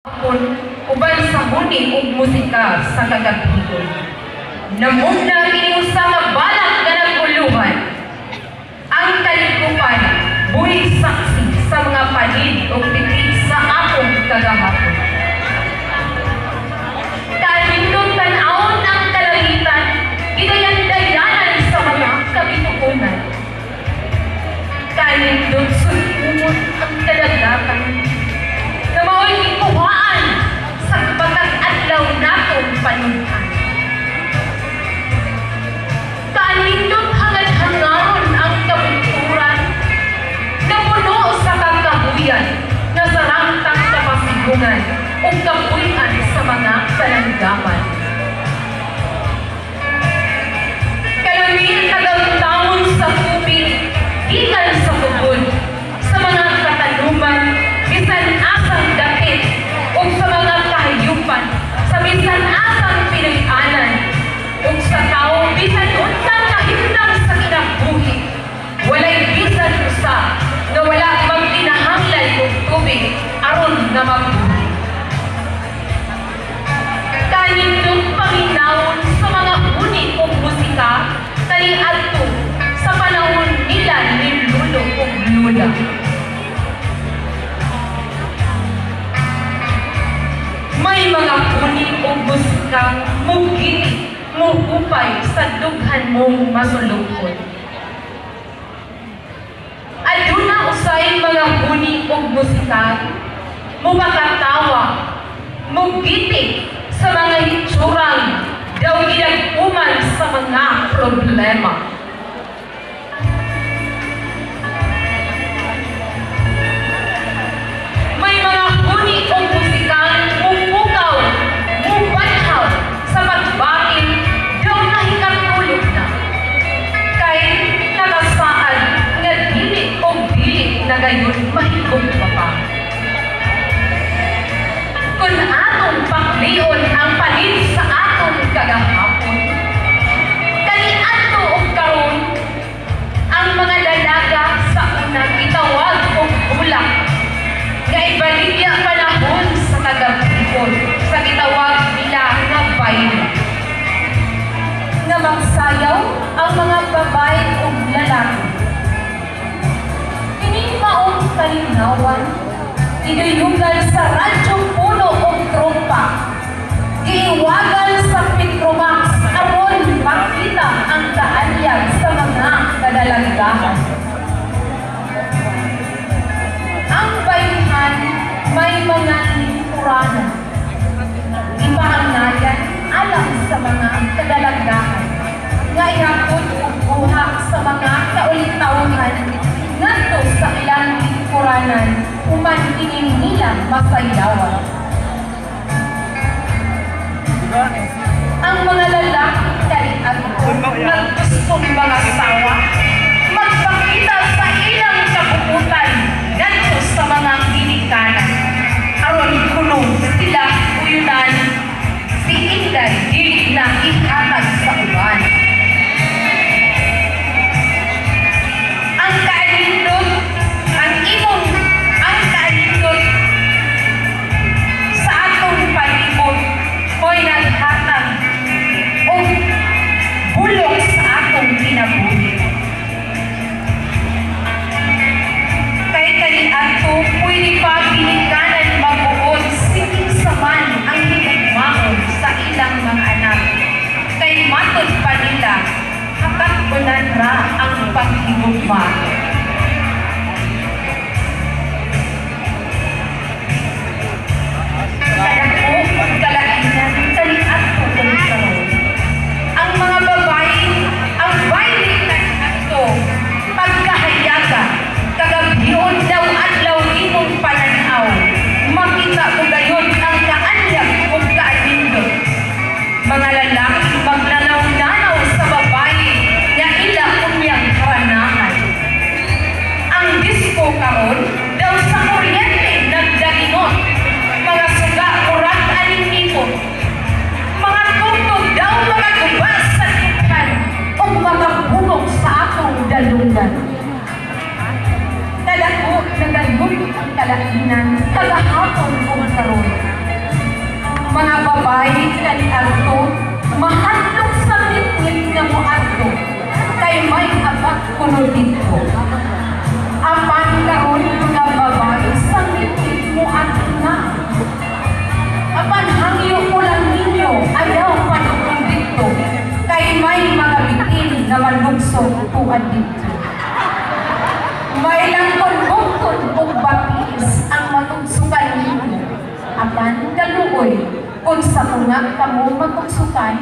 Hapon uban sa huni ug musika sa kagabhion. Namugna kini usa ka balak nga naguluhan. Ang kalikupan buhing saksi sa mga panid ug titik sa akong kagahapon. Kanindot tan-awon ang kalangitan, gidayan-dayanan sa mga kabituonan. Kanindot sud-umon ang kadagatan, na mao'y gikuhaan sa matag adlaw natong panudhan. Kanindot hangad-hangaron ang kabunturan, na puno sa kakahuyan, nga sarangtang kapasigungan ug kapuy-an sa mga palanggaman. Kalami tagamtamon sa tubig, gikan sa tubod, sa mga katanuman, bisan asang dapit, ug sa mga kahayupan, sa bisan asang Pinoy-anan, ug sa tawo bisan unsang kahimtang sa kinabuhi. Walay bisan usa nga wala magkinahanglan og tubig aron nga mabuhi. Kanindot paminawon sa mga huni ug musika kaniadto sa panahon nila ni Lolo ug Lola. May mga huni ug musikang mugiti, muhupay sa dughan mong masulupon. Aduna usay mga huni ug musikang mumakatawa, mugiti sa mga hitsurang daw ginag-uman sa mga problema. May mga huni ug musikang mupukaw, mubanhaw sa pagbatin daw nahikatulog na. Kay nakasaad nga dili o dili na gayon mahigong pa pa. Kung atong paklion ang palit sa atong kagahapon, kaniadto og karon ang mga dalaga sa una gitawag og bulak nga ibaligya panahon sa kagabhion sa gitawag nila nga bayle. Nga magsayaw ang mga babae ug lalaki. Kining maong kalinawan, giduyugan sa radyong puno og trompa. Giiwagan sa Petromax aron makita ang kaanyag sa mga kadalagahan. Ang bayhan may mga lingkuranan. Ipaangayan alang sa mga kadalagahan nga ihapon og buha sa mga kaulitawhan ngadto sa ilang lingkuranan human kini nila masayawan. Ang mga lalaki kaniadto nga gustong mga asawa magpakita sa ilang kabuutan ngadto sa mga ginikanan aron kuno sila uyunan si Inday dili na ihatag sa uban. Ang kaalindot ang imong ang kaalindot sa atong palibot mo'y naghatag og bulok sa atong kinabuhi. didto. May langkon bukton ug bapis ang matugsukan ninyo. Apan kaluoy, kung sa tunga kamo matugsukan,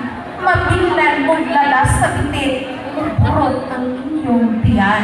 mabinlan og lalas sa bitit, muburot ang inyong tiyan.